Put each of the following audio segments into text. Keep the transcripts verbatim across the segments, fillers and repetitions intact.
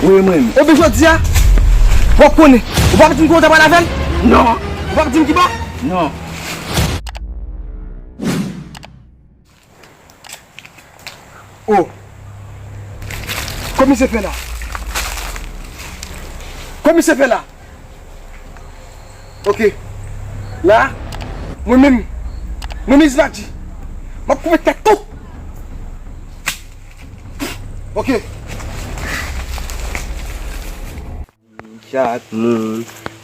Wi, mwen menm. Ebyen, jodi a, w ap konnen. Ou p ap di m kote w ta pral avè l? Non. Ou p ap di m ki bò? Non. Oh. Kòman misye fè la? Kòman misye fè la? Ok. La, mwen menm, mwen menm Ismaji, m ap koupe tèt ou. Ok. Chak moun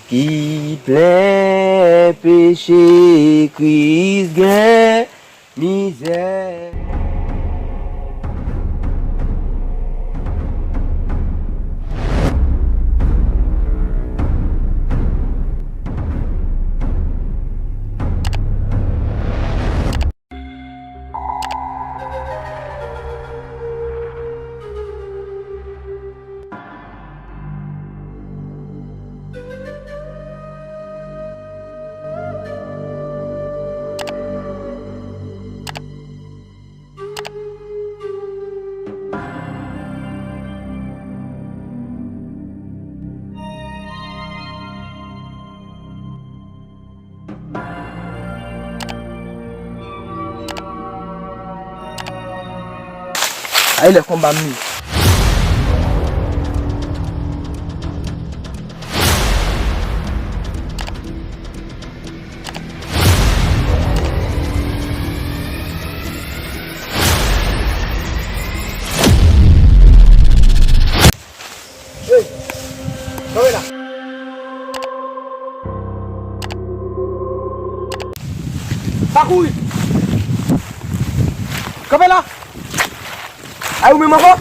ki plen peche, Kris gen mizè. Ay, lè konba m ye. Hey! Kanpe la! Pa kouri! Kanpe la! Ay, ou menm ankò?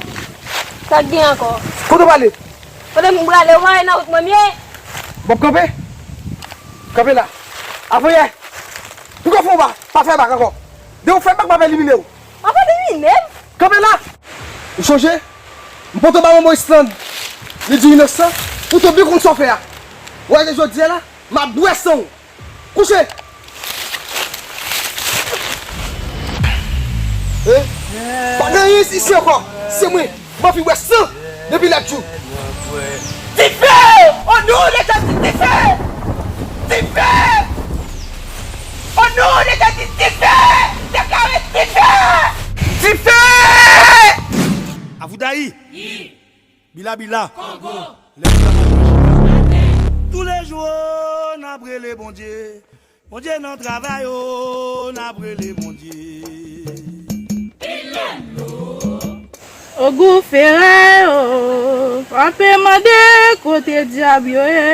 Sa k gen ankò? Kote w prale? Kote m prale? Ou pa wè nan wout mwen m ye? W ap kanpe? Kanpe la. Avan yè. Poukò fè w pa, pa fè bak ankò? Depi w fè bak, m ap elimine w. W ap elimine m? Kanpe la! Ou sonje? M pote w ba manman Island. Li di w inosan. Ou tou byen konn sa w fè a. Ou wè jodi a la, m ap bwè san w. Kouche! Eh? Pa gen anyen isi ankò. Se mwen. M anvi wè san depi lòt jou. Dife! O non de Jezi, dife! Dife! O non de Jezi, dife! Deklare dife! Dife! Avoudayi! Bila bila. Kongo. Lè nou ta pale chita. Toulejou n ap rele Bondye. Bondye nan travay o, n ap rele Bondye. Ogou Fera yo, m ape mande kote dyab yo ye.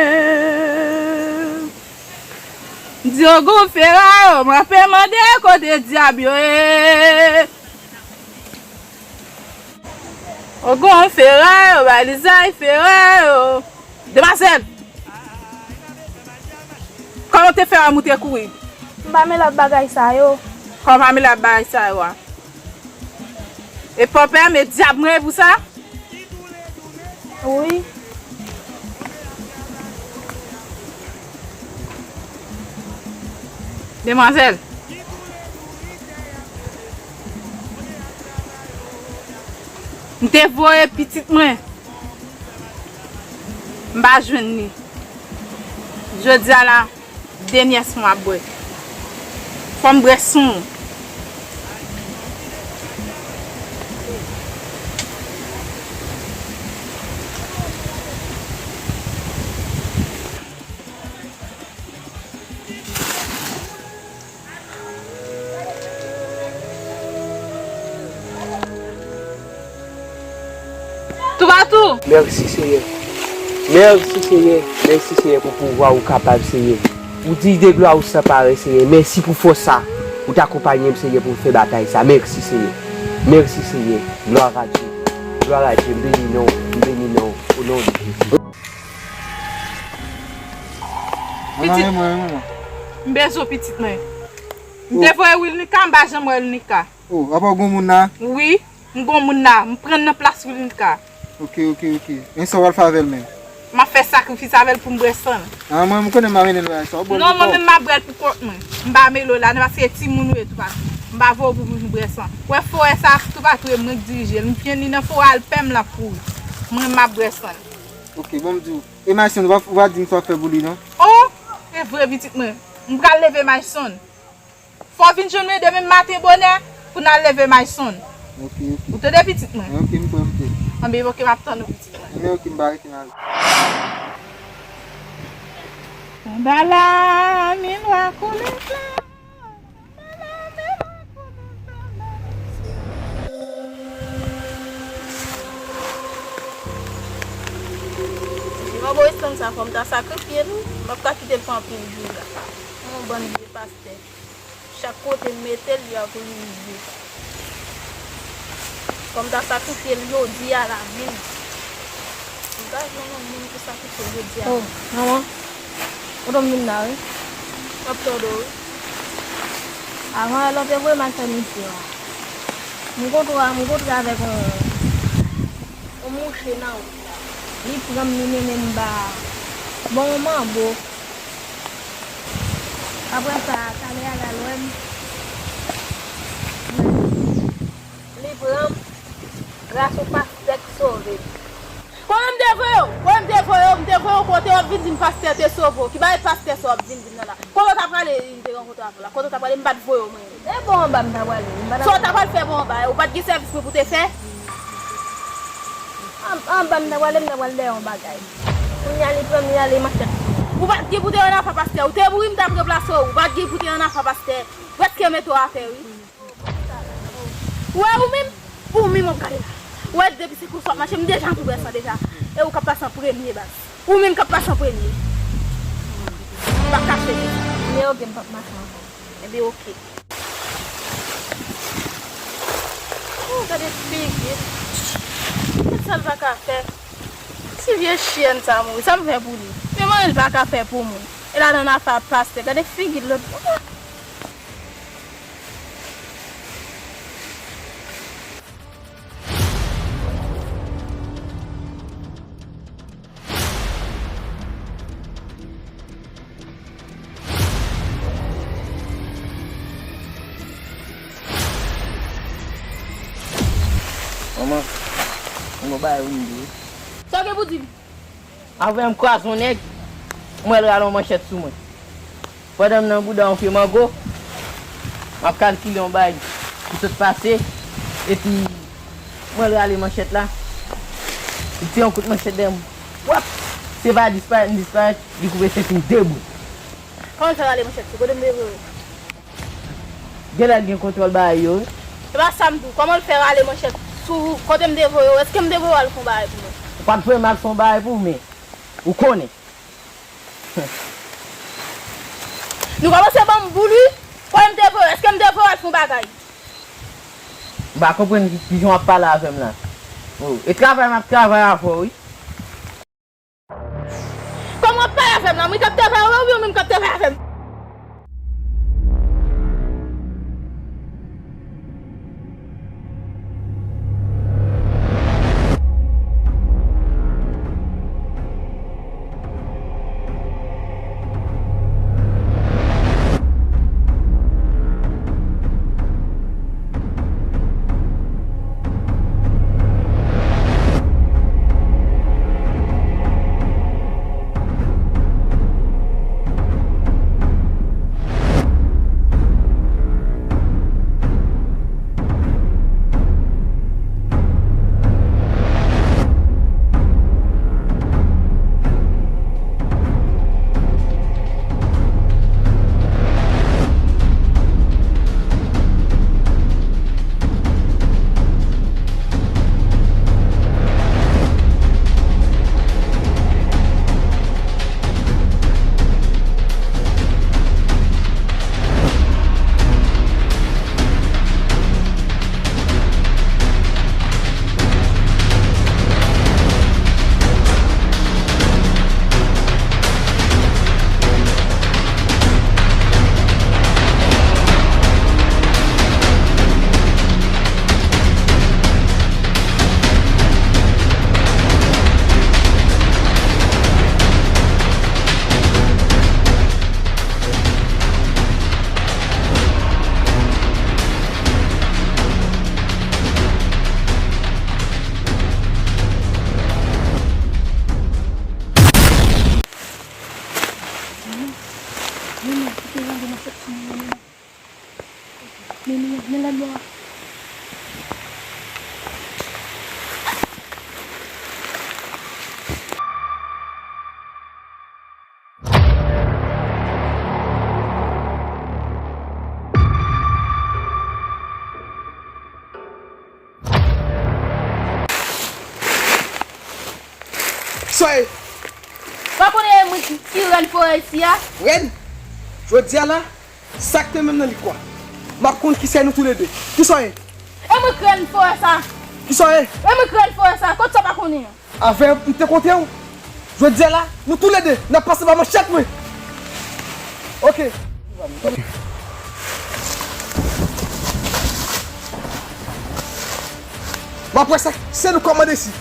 M di Ogou Fera yo, m ape mande kote dyab yo ye. Ogon Fera yo, Balizay Fera yo. Demwazèl! Kòman w te fè wè m ou te kouri? M pa mele ak bagay sa yo. Kòman w pa mele ak bagay sa yo a? E pa w pè, men dyab mwen pou sa? Wi. Demwazèl, m te voye pitit mwen, m pa jwenn li. Jodi a la, denyè san m ap bwè. Fò m bwè san w. Toupatou! Mèsi, Seyè. Mèsi, Seyè. Mèsi, Seyè, pou pouvwa ou kapab, Seyè. Ou diy de glwa ou san parèy, Seyè. Mèsi pou fòs sa. Ou t akonpaye m, Seyè, pou m fè batay sa. Mèsi, Seyè. Mèsi, Seyè. Glwa a Dye. Glwa a Dye. M beni non w. M beni non w. O non de Jezi. Pitit. Manman, manman. M bezwen pitit mwen. M te voye Wilnika, m pa janm wè Wilnika. Oh, apa w gon moun la? Wi, m gon moun la. M pran nan plas Wilnika. Ok, ok, ok. Men sa w pral fè avè l menm? M ap fè sakrifis avè l pou m bwè san l. Ah, mwen, m konnen m pa mennen l bagay sa. W bwè l pou kò w. Non, mwen menm m ap bwè l pou kont mwen. M pa mele w ladan paske timoun ou ye toupatou. M pa voye w pou vin bwè san. Ou wè forè sa toupatou e mwen k dirije l. M jwenn li nan forè a, l pè m l ap kouri. Mwen, m ap bwè san l. Ok, bon, m di w. E Mayson, w a, w a di m sa w ap fè pou li, non? Oh, e vre, pitit mwen. M pral leve Mayson. Fò w vin jwenn mwen demen maten bonè pou n al leve Mayson. Ok, ok. Ou tande, pitit mwen? Ok, m kwè, m kwè. Anben, ok, m ap tann ou, pitit mwen. Anben, ok, m pa rete nan. Konba la, mi lwa koule flanm. Mwen, Boris, tann sa, fò m ta sakrifye l, wi. M p ap ka kite l fè anpil jou la. Yon bann vye pastè. Chak kote m mete l, li ap vin vye. Fò m ta sakrifye l jodi a la menm. M ta jwenn yon moun pou sakrifye l jodi a. Oh, manman. Kote m vin la, wi. M ap tande w, wi. Avan yè, lè w te voye m al fè misyon an, m kontre, m kontre avèk yon, yon mouche nan wout la. Li pran m, li mennen m ba, bon, yon manbo. Apre sa, talè a l al wè m. Li pran m, gras yon pastè k sove m. Kote m te voye w? Kote m te voye w? M te voye w kote w ap vin di m pastè te sove w. Ki bagay pastè sa w ap vin di m nan la? Kote w ta prale, li te rankontre avè w la? Kote w ta prale, m pa t voye w mwen. E bò anba m ta prale, m pa t... Sa w ta pral fè bò anba? Ou pa t gen sèvis mwen pou te fè? An-, anba m ta prale, m ta pral dèyè yon bagay. Kounye a li pran m, li rale manchèt sou mwen. Ou pa t gen pou te ann afè pastè. Ou te mouri, m t ap ranplase w. Ou pa t gen pou te ann afè pastè. Prèske mete w atè, wi. Ou wè ou menm? Ou menm w ap gade la. Ou wè depi se konsa w ap mache, m deja tou wè sa deja. E ou k ap pase an premye, baz. Ou menm k ap pase an premye. M p ap kache li. Men oke, m p ap mache ankò. Ebyen, oke. Oh, gade figi l. Gad sa l pa ka fè. Ti vye chyèn sa mouri. Sa m fè pou li? Men manyen l pa ka fè pou mwen. E ladan afè pastè. Gade figi l lòt. Manman, mwen bagay ou m di. Sa w gen pou di m? Avè m kwaze yon nèg, m wè l rale yon manchèt sou mwen. Pandan m nan bouda yon pye mango, m ap kalkile yon bagay ki sot pase, epi m wè l rale manchèt la. Li tire yon kout manchèt dèyè m. Wap! Se pa disparèt m disparèt, li koupe senti m de bout. Kòman l fè rale manchèt sou? Kote m te voye w? Genlè l gen kontwòl bagay yo, wi. Se pa sa m di w. Kòman l fè rale manchèt sou ou? Kote m te voye w? Èske m te voye w al fè yon bagay pou mwen? Ou pa t voye m al fè yon bagay pou ou, men ou konnen. Nou kòmanse ban m boul, wi. Kote m te voye w? Èske m te voye w al fè yon bagay? M pa konprann ki, kijan w ap pale avè m la. Oh, e travay m ap travay avè w, wi. Kòman w ap pale avè m la? Mwen k ap travay avè w oubyen w menm k ap travay avè m? Lènwa. Sa ye? Pa konnen e mwen ki, ki rèn forè isi a? Rèn? Jodi a la, sa k te menm nan li kwa? M ap konn kisa nou toulede. Kisa w ye? E mwen k rèn forè sa. Kisa w ye? E mwen k rèn forè sa. Kot sa pa konnen an? Avè m te kontre w. Jodi a la, nou toulede, n ap pase ba manchèt mwen. Oke. M ap wè sa, se nou k ap mande isi.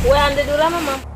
Wè, an de dola, manman.